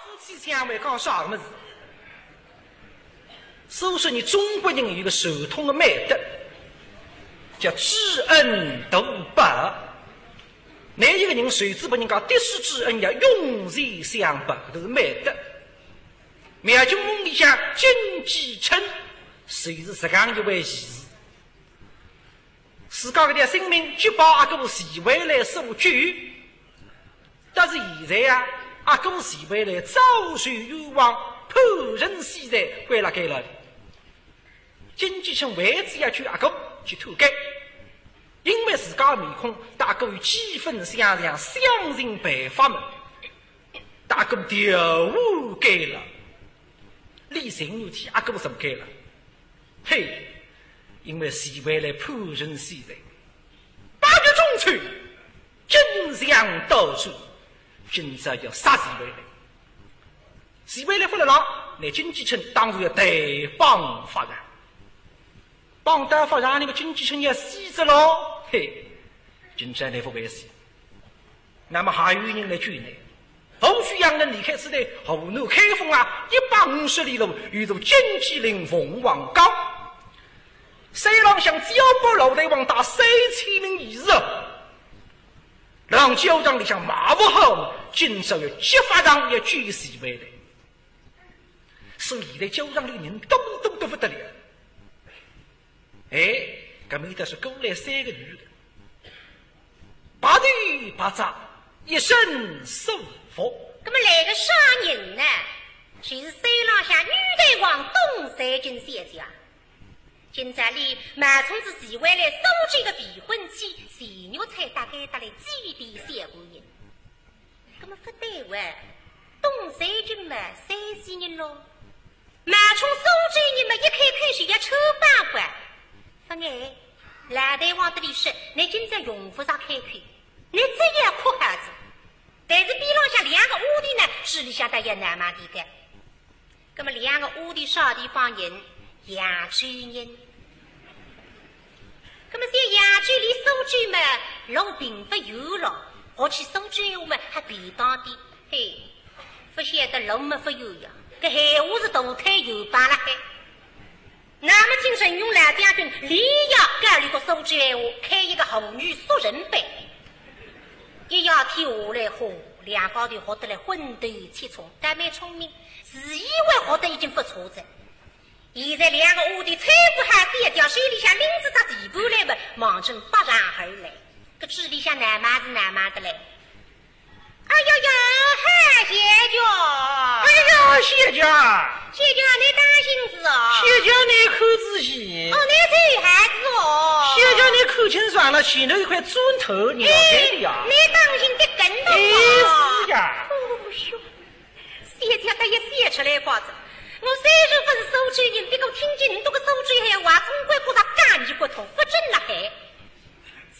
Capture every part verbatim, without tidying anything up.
夫妻相会讲啥个物事？所以说，你中国人有一个传统的美德，叫知恩图报。拿一个人受之别人家滴水之恩，要涌泉相报，搿是美德。《描金凤》里向金继称就是实梗一回事体。 自家搿条性命就拜阿哥徐惠兰所救。但是现在啊，阿哥徐惠兰早受冤枉，判人死罪，关辣监牢里。金继称为仔要救阿哥去偷监，因为自家面孔搭阿哥有几分相像，想尽办法么，搭阿哥调换监牢。李寻欢替阿哥寻监牢。 嘿，因为徐惠兰判人死罪，八月中秋，金墙倒转，今朝要杀徐惠兰。徐惠兰勿辣浪，拿金继称当然要带绑法场。绑到法场里个金继称要死哉咯，嘿，今朝倷勿会死。 那么还有人来救倷。湖水洋人离开此地，湖南开封啊，一百五十里路，有座金鸡岭凤凰崗。山浪向焦伯老大王带三千名义士，辣教场里向埋伏好，今朝要劫法场，要救徐惠兰。所以现在教场里人多多得勿得了。 哎，搿面搭是过来三个女的，白头白发，一身素服。搿么来个啥人呢？就是山浪向女大王董瑞金小姐。今朝里冒充仔徐惠兰所救个未婚妻，徐玉翠搭该搭来祭奠小官人。 搿么勿对哇，董瑞金嘛，山西人咯，冒充苏州人嘛，一开口是要抽板板。勿碍，老大王搭俚说，倷今朝用勿着开口，倷只要哭好哉。但是边浪向两个丫头呢，嘴里向倒要闹猛点个。 搿么两个丫头啥地方人？扬州人。搿么在扬州离苏州嘛，路并勿远咯，学起苏州闲话嘛还便当点。嘿，勿晓得路嘛勿远呀，搿闲话是大腿有帮辣海。那么请陈荣老将军连夜调一个苏州闲话，开一个妇女速成班。一夜天下来，嚯，两家头学得来昏头七冲，倒蛮聪明。 自以为学得已经勿错哉。现在两个丫头穿过海水一条，手里向拎仔只提盘来么，望准法场而来。搿嘴里向闹猛是闹猛得来。哎呀呀，海小姐！哎呀，小姐！小姐，倷当心仔哦。小姐，倷看仔细。哦，倷走好仔哦。小姐，倷看清爽了，前头一块砖头，倷要踩的呀。哎，倷当心跌跟头哦。哎，是呀。哦哟。 小姐搿一笑出来法子，我虽然勿是苏州人，不过听见倷笃个苏州闲话，总归觉着介耳骨头，勿准辣海。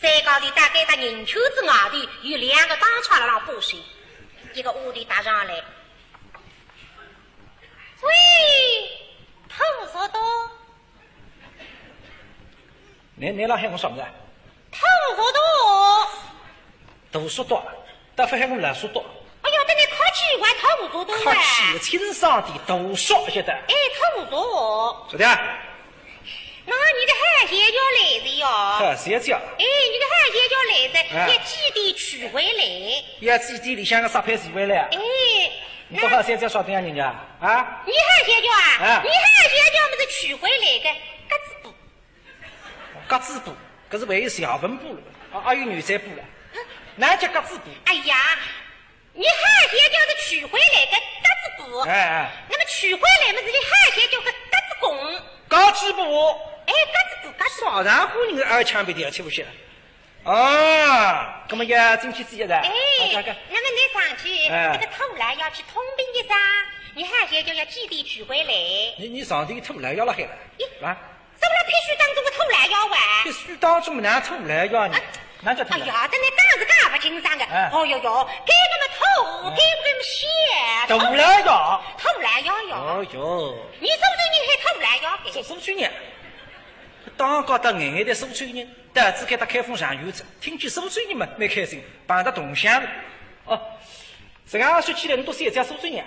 山高头大概搭人圈子外头有两个当差辣浪把守，一个丫头踏上来。喂，土叔多。 倷，倷辣喊我啥物事啊？土叔多。土叔多，倒勿喊我老叔多。哎呀，搿倷客气，我土叔多啊。客气，清爽点，土叔晓得。哎，土叔。晓得啊？那倷个海小姐来哉哟。海小姐？哎，倷个海小姐来哉，哎。要祭奠徐惠兰。要祭奠里向个杀配徐惠兰啊？哎。倷笃海小姐晓得呀，人家啊？倷海小姐啊？哎。倷海小姐么是徐惠兰个，格子布。 格子布，搿是还有条纹布了，啊，还有牛仔布了，哪叫格子布？哎呀，倷海小姐是徐惠兰个格子布，哎，哎。那么徐惠兰么是倷海小姐个格子弓。格子布。哎，格子布，格子布。啥人家人是二腔鼻调，吃勿消。啊，搿么要进去祭个噻？哎，啊，搿个。那么倷上去，哎。搿个土老爷去通禀一声，倷海小姐要祭奠徐惠兰。倷，倷上头土老爷辣海了，咦？啊？ 怎么了？必须当中个土老爷哇？必须当中哪土老爷呢？啊，哪叫土老爷？哎呀，搿倷讲是讲勿清爽个。哎。哦哟哟，搿个么土，哦。搿个么小，土老爷。土老爷哟。哦哟。倷苏州人喊土老爷个。苏，苏州人，当家搭眼眼的苏州人，到仔该搭开封上有仔，听见苏州人嘛，蛮开心，碰着同乡了。哦，实梗说起来，倷笃小姐苏州人啊？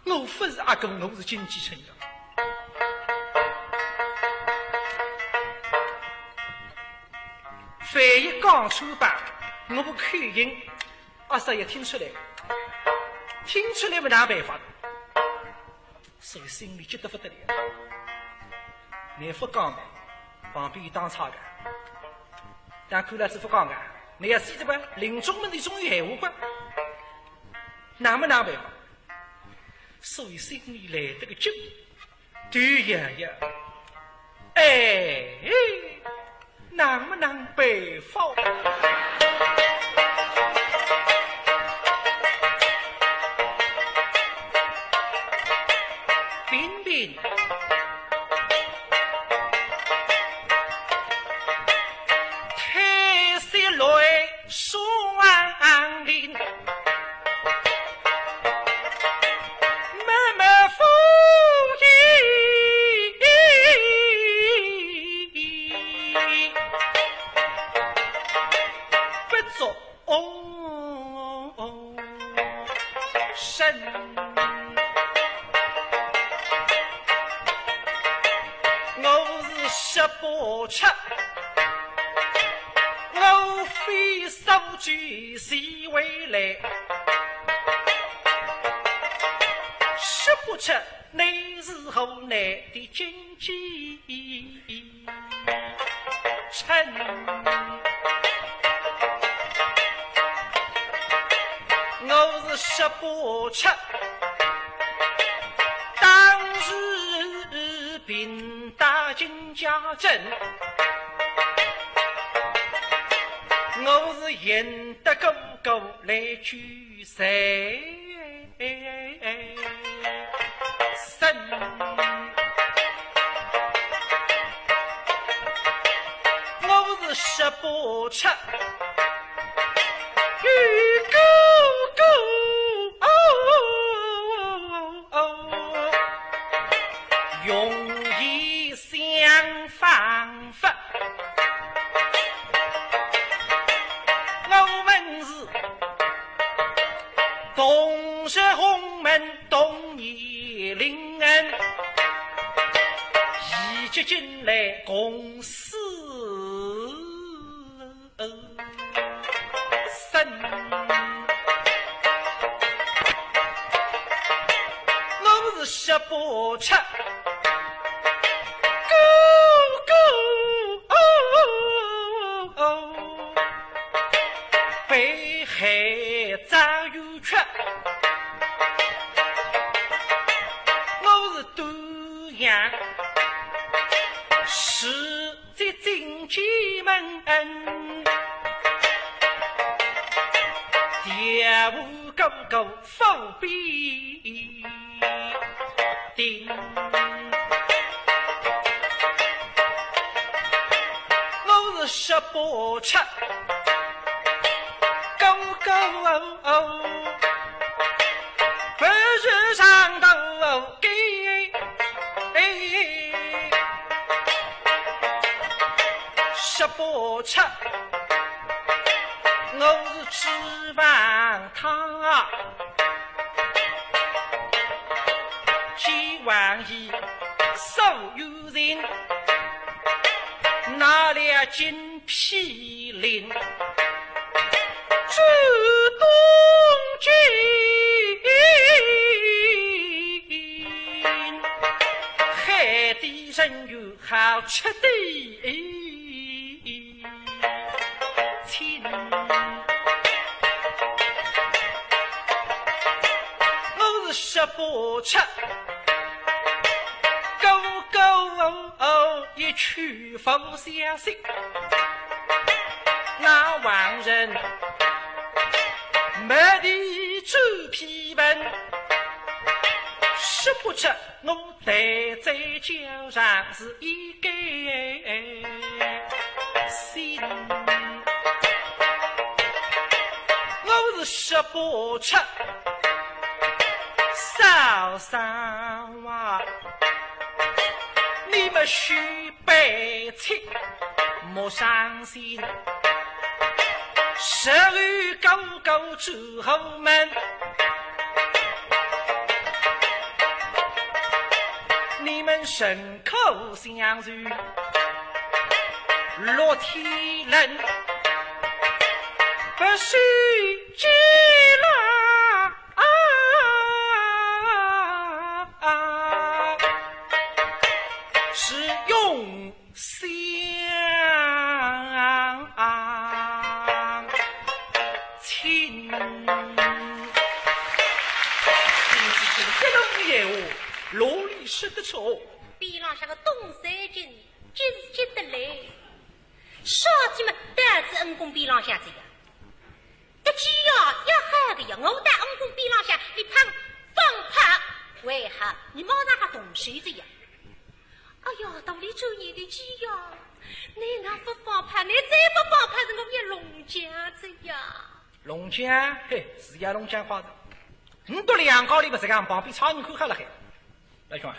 我勿是阿哥，我是经纪人呀。万一讲错吧，我口音，阿嫂也听出来，听出来么哪办法？所以心里急得不得了。倷勿讲嘛，旁边有当差个，但看了是勿讲个，倷要死的吧，临终么倷总有闲话吧，那么哪办法？ 所以心里来得个急，对呀呀，哎，哪么哪办法？冰冰，退色来 双林，默默无言，不作声。我是说不出， 我非苏州徐惠兰，说不出你是河南的经纪人。我是说不出，当时平大金家镇， 我是认得哥哥来救谁生。我是说不出，与哥哥哦，哦，哦，容易相仿佛。 我们是同是洪门同年龄人，一直进来共事生。我是说不出，哥哥 哦，北海张有却，我是端阳，是这进进门，调我哥哥 府边定。我是说不出，哥哥哦，不是上头哦，给，哎，说不出。 我是指望他，指望伊所有人，拿了金批令，主动进海底人员 好吃的亲。我是说不出，哥哥哦，一去无消息，那王仁没地主批文，说不出。 我待在轿上是一根线，我是说不出。嫂嫂啊，你们许备起，莫伤心。十里高高出后门，人口相随，落天人不许之了啊！是用相亲。听见这个一路的闲话，哪里说得出？边浪向个董三金，急是急得来，啥体么，到仔恩公边浪向去呀。 得计呀，要好个呀，我到恩公边浪向，你放放炮，为何你马上还动手子呀？哎呀，道理周年的计呀，你那不放炮，你再不放炮，是我也弄僵子呀。弄僵？嘿，是也弄僵快的。你都两家里不是讲旁边差人看好了嘿。 老兄啊，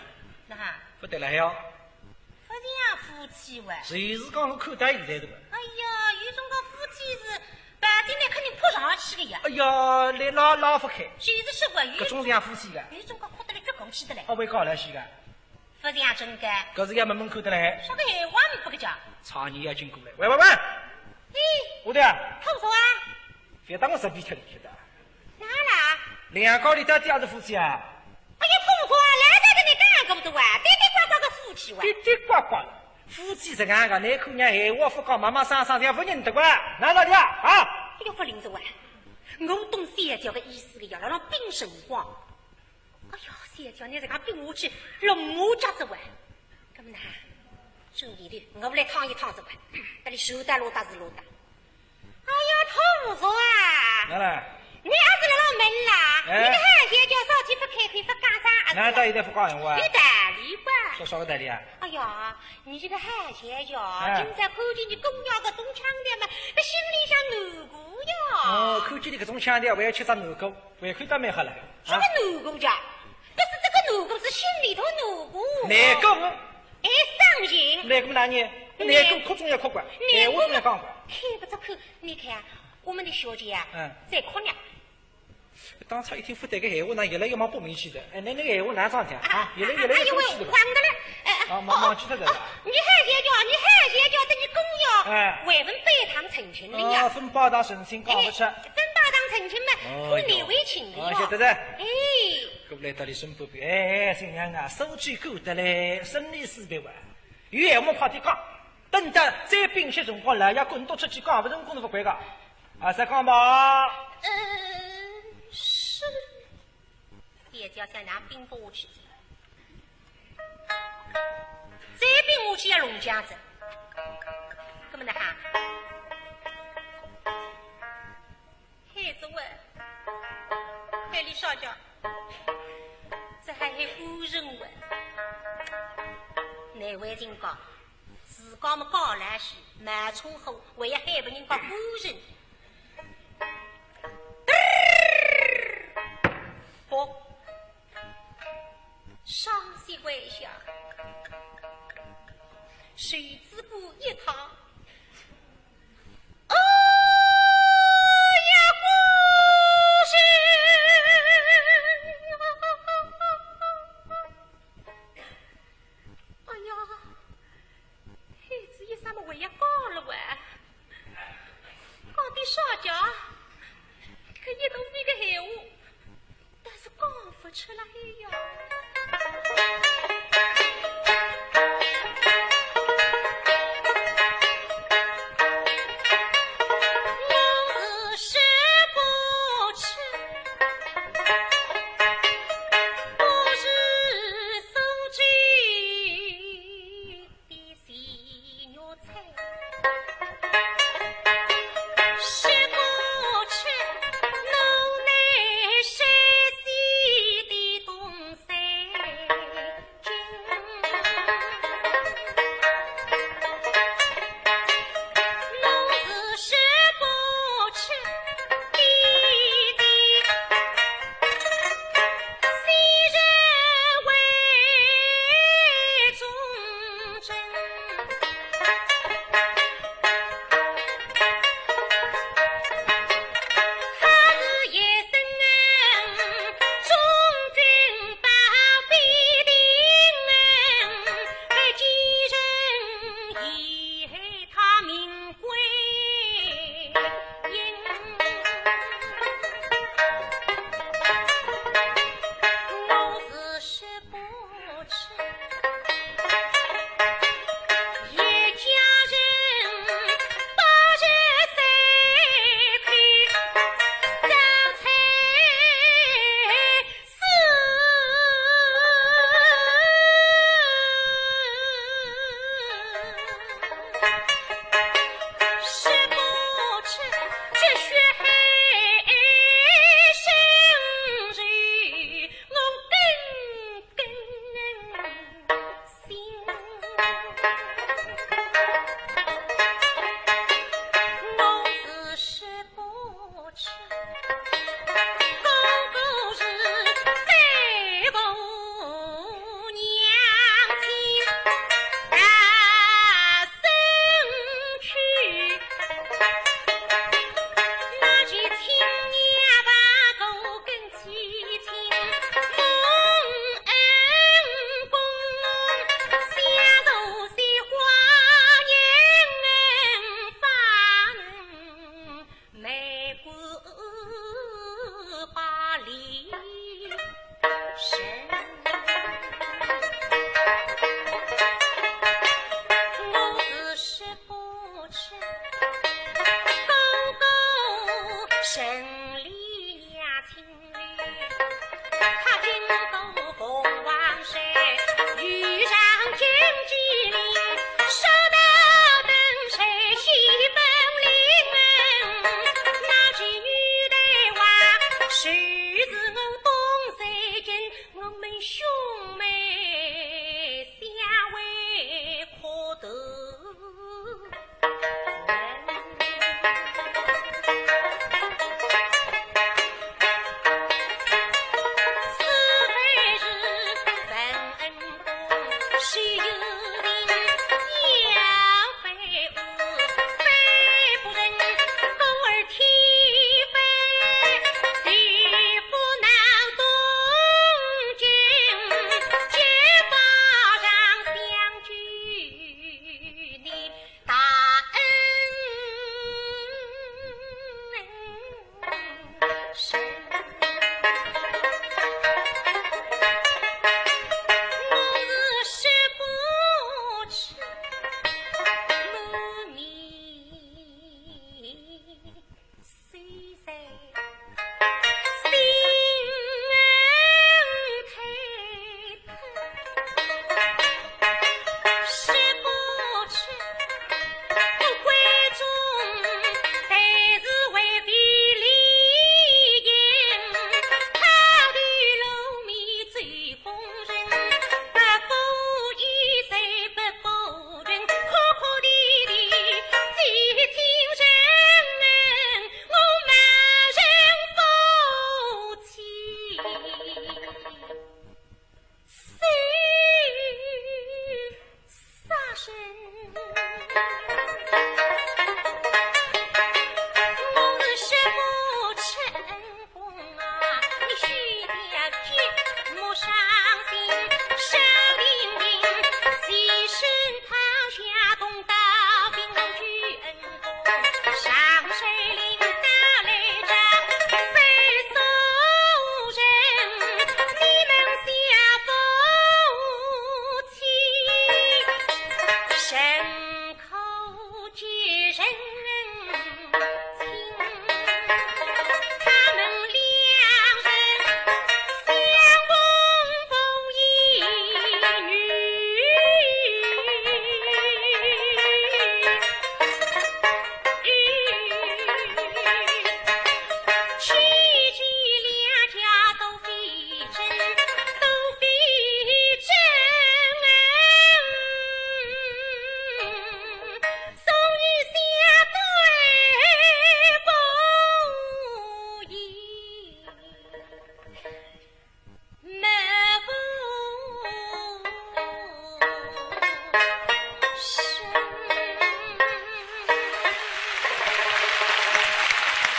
那哈，不得了哟。不像夫妻哇。就是讲我看到现在的吧。哎呀，有种个夫妻是，白天呢肯定扑上去的呀。哎呀，来拉拉不开。就是说话，有搿种像夫妻的。有种个哭得来绝空气的嘞。哦，会搞来西的。不像真的。搿是要慢慢看得来。说个闲话没不个讲。差人要经过来，喂喂喂，哎，我的啊，痛手啊？别当我神秘客，晓得。 哪啦？两家里到底还是夫妻啊？哎呀，碰着啊，来来跟你讲个不是哇，滴滴呱呱个夫妻哇。滴滴呱呱了，夫妻这样个，你看人闲话不讲，妈妈桑桑像不认得哇，哪道理啊？啊？哎呦，不灵着哇，我懂小姐个意思个呀，让人冰辰光。哎呦，小姐，你这个冰下去，弄我家子哇。那么呢，注意的，我来烫一烫子哇，这里手打落打是落打。 哎呀，汤姆叔啊，哪来？你儿子来了门啦？哎。你个好姐姐，啥体不开口不讲啥啊？哪到现在不讲闲话啊？你道理吧？说啥个道理啊？哎呀，你这个好姐姐，哎。今朝看见你姑娘搿种腔调嘛，搿心里向难过呀。哦，看见你搿种腔调，我要吃只南瓜，胃口倒蛮好了。啊？什么难过呀？不是这个难过，是心里头难过。难过？哎，伤心。难过哪里？难过哭总要哭个，难过闲话总要讲个。看不出口。 你看啊，我们的小姐啊，嗯。在哭呢。当初一听不对个闲话，那越来越往不明去的。哎，那那个闲话哪讲讲啊？啊，越来越来越生气的。哎呦喂，忘得了。哎，啊，忘，哦，忘记脱了。哦，你好姐姐，你好姐姐，等你姑娘，哎。还分拜堂成亲的呀。哦，分拜堂成亲讲不出。哎，分拜堂成亲嘛，哦，看难为情的呀。哦，晓得的。哎。过来到你身边，哎，新娘啊，手机够得嘞，生理四百万，有闲话快点讲。 等到再冰些辰光来，要滚到出去讲，勿成功是勿会个。啊，再讲吧。嗯，是。小姐想哪冰勿下去，再冰下去要弄僵子。那么呢哈？ 孩子喂，喊俚啥叫？这还喊官人喂？难为情讲，自家么讲来是，卖车货，还要喊别人讲官人。嘚儿，啵，双膝跪下，袖子布一套。 哦呀，官人！哎呀，孩子一啥么还要讲了喂？讲点啥讲？搿一肚皮个闲话， 但是讲勿出来呀。我是说不出，我是苏州 的戏肉菜。说不出侬那熟悉的东西。兄妹相会可得。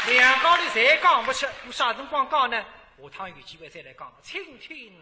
两家头侪讲勿出，我啥辰光讲呢？下趟有机会再来讲。请听。